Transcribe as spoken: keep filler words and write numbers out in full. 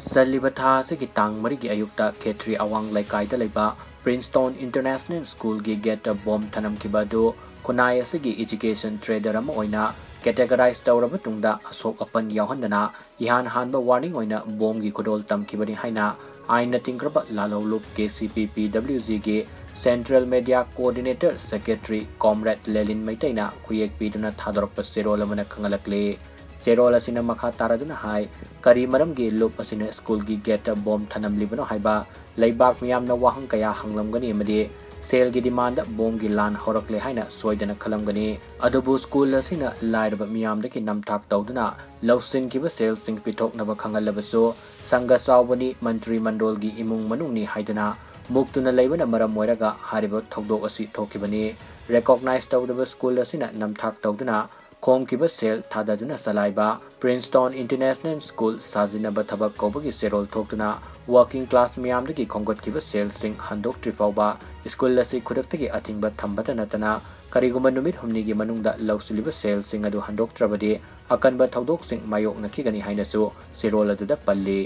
ꯆꯠꯂꯤꯕ ꯊꯥ ꯑꯁꯤꯒꯤ ꯇꯥꯡ ꯃꯔꯤꯒꯤ ꯑꯌꯨꯛꯇ ꯈꯦꯇ꯭ꯔꯤ ꯑꯋꯥꯡ ꯂꯩꯀꯥꯏꯗ ꯂꯩꯕ Princeton International Schoolꯒꯤ gateꯇ bomb ꯊꯅꯝꯈꯤꯕ ꯑꯗꯨ ꯈꯨꯟꯅꯥꯏ ꯑꯁꯤꯒꯤ education trader ꯑꯃ ꯑꯣꯏꯅ categorize ꯇꯧꯔꯕ ꯇꯨꯡꯗ ꯑꯁꯣꯛ ꯑꯄꯟ ꯌꯥꯎꯍꯟꯗꯅ ꯏꯍꯥꯟ ꯍꯥꯟꯕ warning ꯑꯣꯏꯅ bombꯒꯤ ꯈꯨꯗꯣꯜ ꯇꯝꯈꯤꯕꯅꯤ ꯍꯥꯏꯅ ꯑꯥꯏꯟꯅ ꯇꯤꯡꯈ꯭ꯔꯕ ꯂꯥꯜꯍꯧꯂꯨꯞ KCP PWGꯒꯤ Central Media Coordinator Secretary Comrade ꯂꯦꯂꯤꯟ ꯃꯩꯇꯩꯅ ꯈꯨꯌꯦꯛ ꯄꯤꯗꯨꯅ ꯊꯥꯗꯣꯔꯛꯄ ꯆꯦꯔꯣꯜ ꯑꯃꯅ ꯈꯪꯍꯜꯂꯛꯂꯤ꯫ ꯆꯦꯔꯣꯜ ꯑꯁꯤꯅ ꯃꯈꯥ ꯇꯥꯔꯗꯨꯅ ꯍꯥꯏ, ꯀꯔꯤ ꯃꯔꯝꯒꯤ ꯂꯨꯞ ꯑꯁꯤꯅ schoolꯒꯤ gateꯇ bomb ꯊꯅꯝꯂꯤꯕꯅꯣ ꯍꯥꯏꯕ ꯂꯩꯕꯥꯛ ꯃꯤꯌꯥꯝꯅ ꯋꯥꯍꯪ ꯀꯌꯥ ꯍꯪꯂꯝꯒꯅꯤ ꯑꯃꯗꯤ ꯁꯦꯜꯒꯤ demandꯗ bombꯒꯤ ꯂꯥꯟ ꯍꯧꯔꯛꯂꯦ ꯍꯥꯏꯅ ꯁꯣꯏꯗꯅ ꯈꯜꯂꯝꯒꯅꯤ꯫ ꯑꯗꯨꯕꯨ school ꯑꯁꯤꯅ ꯂꯥꯏꯔꯕ ꯃꯤꯌꯥꯝꯗꯒꯤ ꯅꯝꯊꯥꯛ ꯇꯧꯗꯨꯅ ꯂꯧꯁꯤꯟꯈꯤꯕ ꯁꯦꯜꯁꯤꯡ ꯄꯤꯊꯣꯛꯅꯕ ꯈꯪꯍꯜꯂꯕꯁꯨ, ꯁꯪꯒ ꯆꯥꯎꯕꯅꯤ, ꯃꯟꯇ꯭ꯔꯤ ꯃꯟꯗꯣꯜꯒꯤ ꯏꯃꯨꯡ ꯃꯅꯨꯡꯅꯤ ꯍꯥꯏꯗꯨꯅ ꯃꯨꯛꯇꯨꯅ ꯂꯩꯕꯅ ꯃꯔꯝ ꯑꯣꯏꯔꯒ ꯍꯥꯏꯔꯤꯕ ꯊꯧꯗꯣꯛ ꯑꯁꯤ ꯊꯣꯛꯈꯤꯕꯅꯤ꯫ Recognize ꯇꯧꯗꯕ school ꯑꯁꯤꯅ ꯅꯝꯊꯥꯛ ꯇꯧꯗꯨꯅ ꯈꯣꯝꯈꯤꯕ ꯁꯦꯜ ꯊꯥꯗꯗꯨꯅ ꯆꯂꯥꯏꯕ Princeton International School ꯁꯥꯖꯤꯟꯅꯕ ꯊꯕꯛ ꯀꯧꯕꯒꯤ ꯆꯦꯔꯣꯜ ꯊꯣꯛꯇꯨꯅ working class ꯃꯤꯌꯥꯝꯗꯒꯤ ꯈꯣꯝꯒꯠꯈꯤꯕ ꯁꯦꯜꯁꯤꯡ ꯍꯟꯗꯣꯛꯇ꯭ꯔꯤ ꯐꯥꯎꯕ school ꯑꯁꯤ ꯈꯨꯗꯛꯇꯒꯤ ꯑꯊꯤꯡꯕ ꯊꯝꯕꯇ ꯅꯠꯇꯅ ꯀꯔꯤꯒꯨꯝꯕ ꯅꯨꯃꯤꯠ ꯍꯨꯝꯅꯤꯒꯤ ꯃꯅꯨꯡꯗ ꯂꯧꯁꯤꯜꯂꯤꯕ ꯁꯦꯜꯁꯤꯡ ꯑꯗꯨ ꯍꯟꯗꯣꯛꯇ꯭ꯔꯕꯗꯤ ꯑꯀꯟꯕ ꯊꯧꯗꯣꯛꯁꯤꯡ ꯃꯥꯌꯣꯛꯅꯈꯤꯒꯅꯤ ꯍꯥꯏꯅꯁꯨ ꯆꯦꯔꯣꯜ ꯑꯗꯨꯗ ꯄꯜꯂꯤ꯫